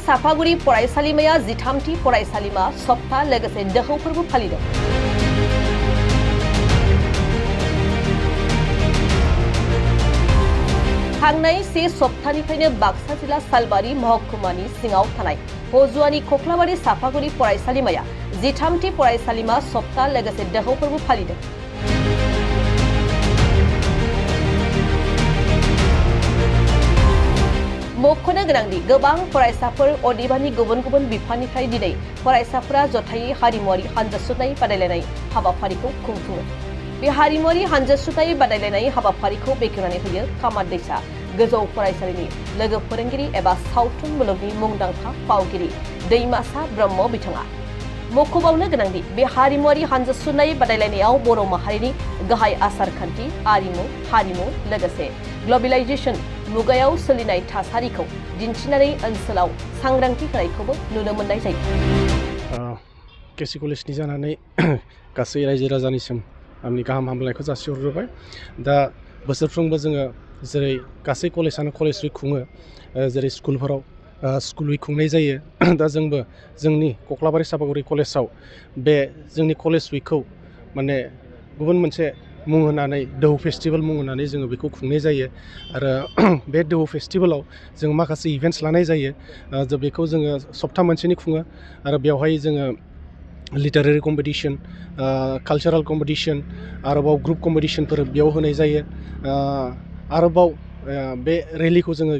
साफागुरि फरायसालिमाया 13थि फरायसालिमा सप्ता लोगोसे दोहौ फोरबो फालिदों। थांनाय से सप्तानिफ्रायनो बाक्सा जिल्ला सालबारि महकुमानि सिङाव थानाय हजुवानि खख्लाबारि साफागुरि फरायसालिमाया 13थि फरायसालिमा सप्ता लोगोसे दोहौ फोरबो फालिदों। मख'नो गोनांदि गोबां फरायसाफोर अदेबानि गुबुन गुबुन बिफाननिफ्राय दिनै फरायसाफोरा जथायै हारिमुआरि हानजा सुनाय बादायलायनाय हाबाफारिखौ खुंफुङो। बे हारिमुआरि हानजा सुनाय बादायलायनाय हाबाफारिखौ बेखेवनानै होयो कामारदैसा गोजौ फरायसालिनि लोगो फोरोंगिरि एबा सावथुन मुलुगनि मुंदांखा फावगिरि दैमासा ब्रह्म बिथाङा। मख'बावनो गोनांदि बे हारिमुआरि हानजा सुनाय बादायलायनायाव बर' माहारिनि गाहाय आसारखान्थि हारिमु लोगोसे ग्लबेलाइजेशन मुगायाव सोलिनाय थासारिखौ दिन्थिनानै ओनसोलाव सांग्रांथि होनायखौबो नुनो मोननाय जायो। केसि कलेजनि जानानै गासै रायजो राजानिसिम आंनि गाहाम हामलायनायखौ जासिहरबाय। दा बोसोरफ्रोमबो जोङो जेरै गासै कलेजानो कलेज उइक खुङो, जेरै स्कुलफोराव स्कुल उइक खुंनाय जायो। दा जोंबो जोंनि कख्लाबारि साफागुरि कलेजाव बे जोंनि कलेज उइकखौ माने गुबुन मोनसे मुं होनानै दोहौ फेस्टिभेल मुं होनानै जोङो बेखौ खुंनाय जायो। आरो बे दोहौ फेस्टिभेलाव जों माखासे इभेन्ट्स लानाय जायो। बेखौ जोङो सप्ता मोनसेनि खुङो आरो बेवहाय जोङो लिटारेरि कम्पिटिशन, कालचारेल कम्पिटिशन, आरोबाव ग्रुप कम्पिटिशनफोर बेयाव होनाय जायो। आरोबाव बे रेलिखौ जोङो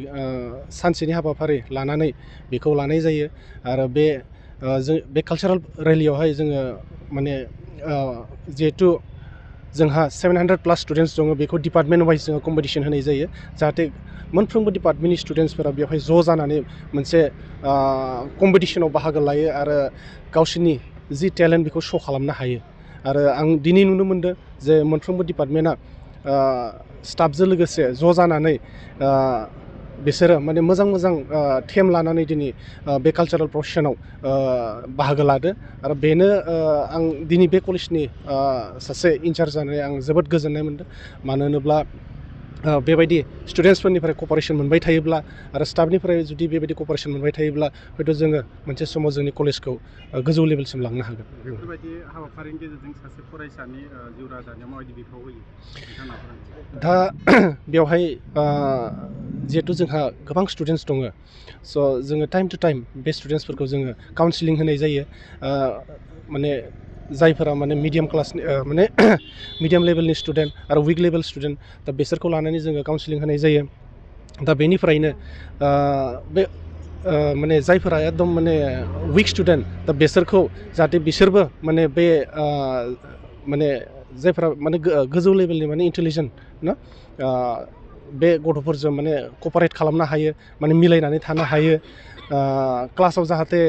सानसेनि हाबाफारि लानानै बेखौ लानाय जायो। आरो बे कालचारेल रेलियावहाय जोङो माने जिहेथु जोंहा 700+ स्टुडेन्ट्स दङ, बेखौ डिपार्टमेन्ट वाइज जोङो कम्पिटिशन होनाय जायो, जाहाथे मोनफ्रोमबो डिपार्टमेन्टनि स्टुडेन्ट्सफोरा बेवहाय ज' जानानै मोनसे कम्पिटिशनाव बाहागो लायो आरो गावसोरनि जि टेलेन्ट बेखौ शो खालामनो हायो। आरो आं दिनै नुनो मोनदों जे मोनफ्रोमबो डिपार्टमेन्टआ स्टाफजों लोगोसे ज' जानानै बिसोरो माने मोजां थेम लानानै दिनै बे कालचारेल प्रसेसनाव बाहागो लादो। आरो बेनो आं दिनै बे कलेजनि सासे इनचार्ज जानानै आं जोबोद गोजोननाय मोनदों। मानो होनोब्ला बेबायदि स्टुडेन्ट्सफोरनिफ्राय कपारेसन मोनबाय थायोब्ला आरो स्टाफनिफ्राय जुदि बेबायदि कपारेसन मोनबाय थायोब्ला हयथ' जोङो मोनसे समाव जोंनि कलेजखौ गोजौ लेभेलसिम लांनो हागोन। बेफोरबायदि हाबाफारिनि गेजेरजों सासे फरायसानि जिउ राहायाव माबायदि बिफाव होयो? दा बेवहाय जिहेथु जोंहा गोबां स्टुडेन्ट्स दङ, स' जोङो टाइम टु टाइम बे स्टुडेन्ट्सफोरखौ जोङो काउन्सिलिं होनाय जायो। माने जायफोरा माने मिडियाम क्लासनि माने मिडियाम लेभेलनि स्टुडेन्ट आरो उइक लेभेल स्टुडेन्ट, दा बिसोरखौ लानानै जोङो काउन्सिलिं होनाय जायो। दा बेनिफ्रायनो बे माने जायफोरा एकदम माने उइक स्टुडेन्ट, दा बिसोरखौ जाहाथे बिसोरबो माने बे माने जायफोरा माने गोजौ लेभेलनि माने इन्टेलिजेन्ट ना, बे गथ'फोरजों माने कपारेट खालामनो हायो, माने मिलायनानै थानो हायो क्लासाव, जाहाथे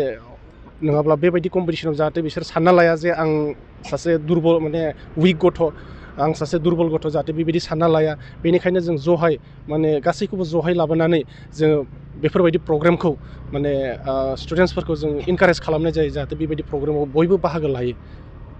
नङाब्ला बेबायदि कम्पिटिशनाव जाहाथे बिसोर सानना लाया जे आं सासे दुरबल माने उइक गथ', आं सासे दुरबल गथ', जाहाथे बेबायदि सानना लाया। बेनिखायनो जों जहाय माने गासैखौबो जहाय लाबोनानै जोङो बेफोरबायदि प्रग्रामखौ माने स्टुडेन्ट्सफोरखौ जों इनकारेज खालामनाय जायो, जाहाथे बेबायदि प्रग्रामाव बयबो बाहागो लायो।